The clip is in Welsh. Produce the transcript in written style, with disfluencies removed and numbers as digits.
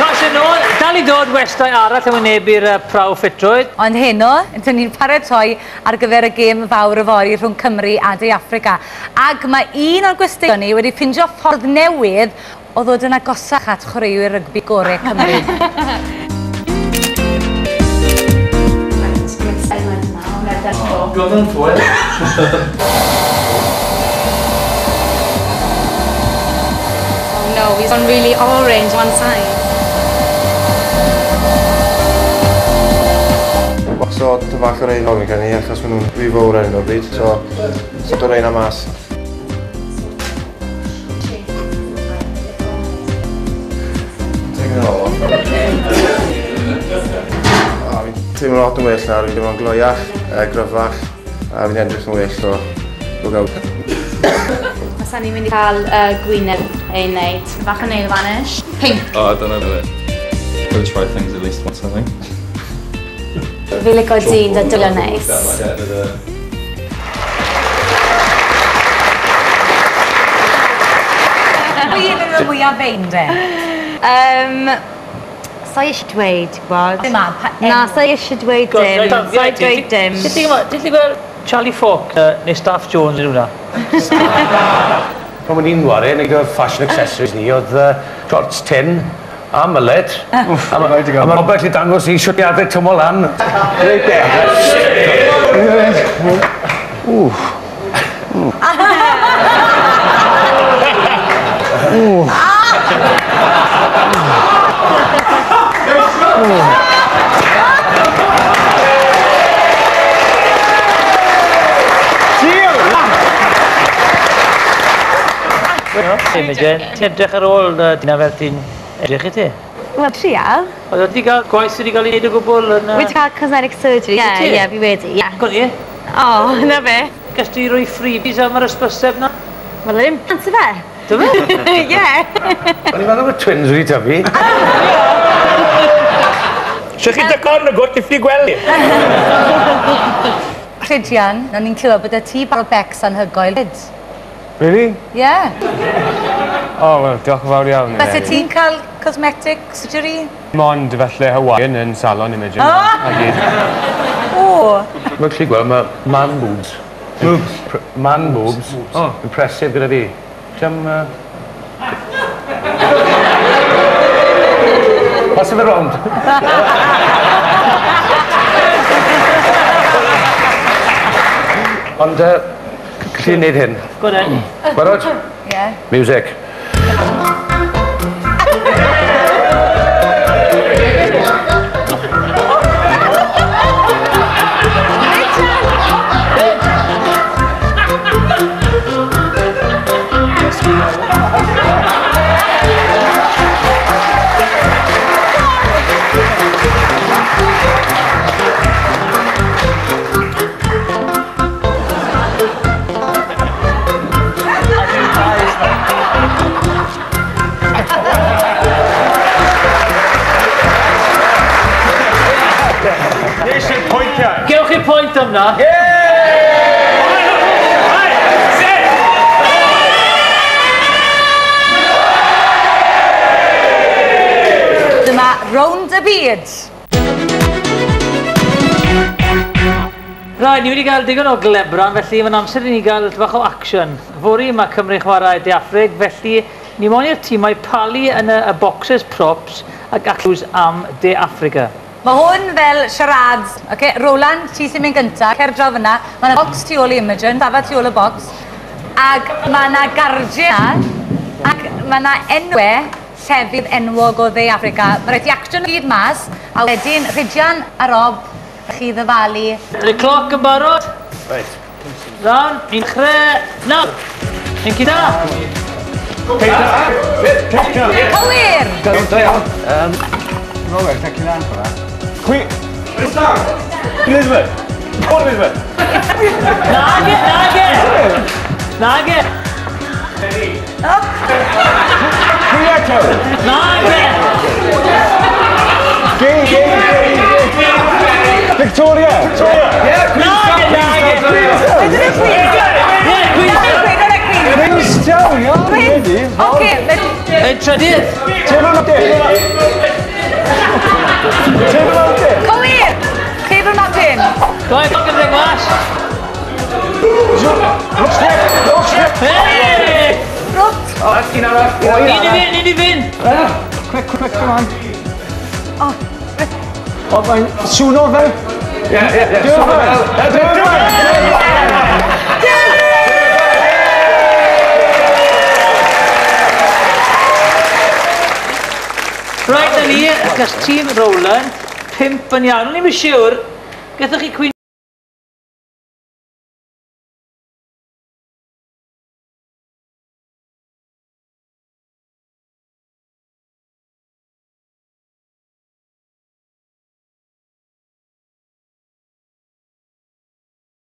Croeso nôl, dal i ddod westai arall yn wynebu'r prawf ffitrwydd. Ond heno, dyn ni'n paratoi ar gyfer y gêm fawr yfory rhwng Cymru a De Affrica. Ac mae un o'r gwesteion ni wedi ffindio ffordd newydd o ddod yn agosach at chwaraewyr rygbi gorau Cymru. Oh no, he's on really orange one side. So, dy fach o'r ein ofyn gen i, achos maen nhw'n rhy fawr ar hyn o bryd, so sort o'r ein am mas. Taking it all off. O, fi'n teimlo lot yn well nawr, fi'n teimlo'n gloiach, gryfach, a fi'n edrych yn well, so look out. Fysa ni'n mynd i cael gwyneb ei wneud, bach o nail varnish. Pink. Oh, I don't know that. Gotta try things at least once, I think. Fi licio dyn da dwylo neis. Pwy yw y mwyaf fein de? Sa i eisiau dweud, ti'n gwybod? Dim am, pa enw? Na, sa i eisiau dweud dim. Sa i dweud dim. Ti'n gweld Charlie Falk neu Staff Jones yn hwnna? Pan o'n i'n ware, neu gyda fashion accessories ni, oedd shorts tin a mullet. A mae Robert i dangos i shwt i adeg tymo lan. Reit de. Wff. Imogen, ti'n edrych ar ôl dyna fel ti'n edrych i ti? Wel, trial. Oedd wedi cael gwaith wedi cael ei wneud o gwbl yn... Wedi cael cosmetic surgery, Wyt ti? ie, fi wedi, ie. Gwni? O, na fe. Ges ti roi freebies am yr ysbyseb na? Wel, yr implant y fe. Do fe? Ie. O'n i'n meddwl bod twins wedi tyfu. Sych chi'n dycon y gwrt i ffili gwely? Rhydian, o'n i'n clywed bod y tŷ bar o Becs anhygoel. Really? Ie. O, wel, diolch yn fawr iawn. Fyse ti'n cael cosmetic surgery? Mond felly Hawaiian yn salon Imogen. A gyd. O! Mae'n gallu gweld, mae man boobs. Boobs. Man boobs. Oh. Impressive gyda fi. Ti am... Pass it round. Ond, gallu wneud hyn. Go then. Barod? Ie. Music. Gewch chi pwynt am na. Dyma Rownd y Byd. Right, ni wedi cael digon o glebran, felly mae'n amser i ni gael bach o action. Fory mae Cymru chwarae De Affrig, felly ni moyn i'r tîmau palu yn y boxes props ac acws am De Affrica. Mae hwn fel charades. Okay, Roland, ti sy'n mynd gynta, cer draw fyna. Mae yna box tu ôl i Imogen, dafad tu ôl y box. Ac mae yna gardiau yna, ac mae yna enwau llefydd enwog o Dde Affrica. Mae rhaid i actio nhw gyd mas, a wedyn Rhydian a Rob, chi ddyfalu. Y cloc yn barod? Reit. Round, ni'n chre, nawr. Ni'n cyda. Cywir! Da iawn. Robert, take your hand for that. Queen. Elizabeth. Port Elizabeth. Nage, nage! Nage! Prieto. Nage! Gay, gay, gay, gay. Victoria. Victoria. Yeah, Nage, nage! Queenstown. Yeah, Queenstown! Queenstown, yeah. Oce, Yn trydydd! Ti'n Table Mountain! Cywir! Table Mountain. Go on, gyda glas. Rope slip! Rope slip! Hey! Rwt. O, un arall. Un i fynd, un i fynd. Quick, quick, come on. O, mae'n swno fel... Ie. Durban! Durban! Right, na ni, achos tîm Roland, 5 yn iawn. O'n i'n siŵr, gaethoch chi cwyn